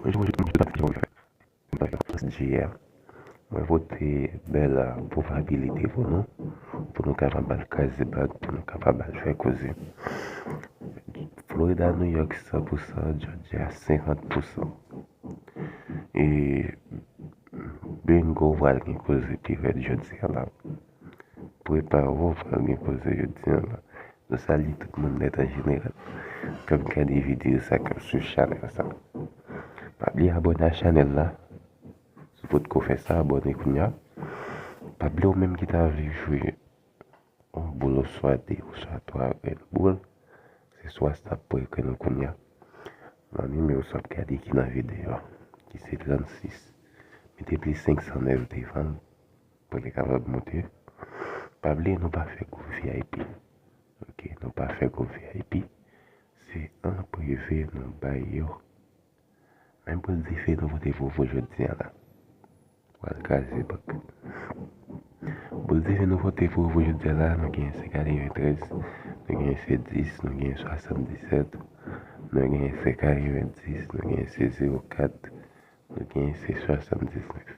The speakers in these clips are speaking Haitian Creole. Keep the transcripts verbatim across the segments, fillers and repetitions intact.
Bonjou, bonjou, bonjou, tout moun ki fè. Mwen fè konfyans J A. Mwen vote bèl, ah, pwobabilite pou nou, pou nou kapab al kraze bak, pou nou kapab al fè koze. Florida, New York, san pou san, Georgia, senkant pou san. E bingo pral gen koze pi rèd jodi a la. Prepare w, pral gen koze jodi a la. Nou salye tout moun nèt an jeneral k ap gade videyo sa, k ap swiv chanèl sa. Pa bliye abòne a chanèl la. Si w potko fè sa, abòne kounye a. Pa bliye ou menm ki ta vle jwe yon boul oswa de oswa twa grenn boul, se sou WhatsApp pou ekri nou kounye a. Nan nimewo sa w ap gade ki nan videyo a, ki se trannsis. Mete plis senk san nèf devan l pou li kapab monte. Pa bliye nou pa fè gwoup V I P. Ok, nou pa fè gwoup V I P. Se an prive nou bay yo. Men boul dife nou pote pou ou jodi a la. Pral kraze bak. Boul dife nou pote pou ou jodi a la, nou gen se katreventrèz, nou gen se dis, nou gen swasanndisèt, nou gen se katrevendis, nou gen se zewo kat, nou gen se swasanndiznèf.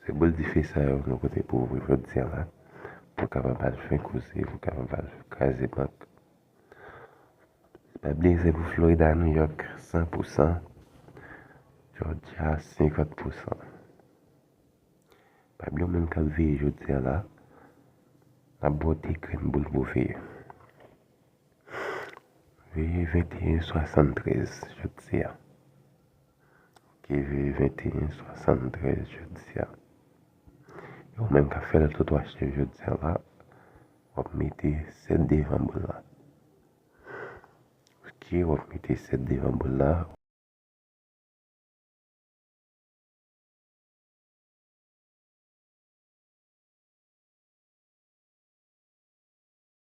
Se boul dife sa yo nou pote pou ou jodi a la, pou kapab al fè koze, pou kapab al kraze bak. Pa bliye se pou Florida, New York, san pou san. Georgia, senkant pou san. Pa bliye ou menm k ap veye jodi a la, n ap ba w de grenn boul pou veye. Veye venteyen swasanntrèz jodi a. Ok, veye venteyen swasanntrèz jodi a. E ou menm k ap fè l tou twa chèf jodi a la, w ap mete sèt devan boul la. Ok, w ap mete sèt devan boul la.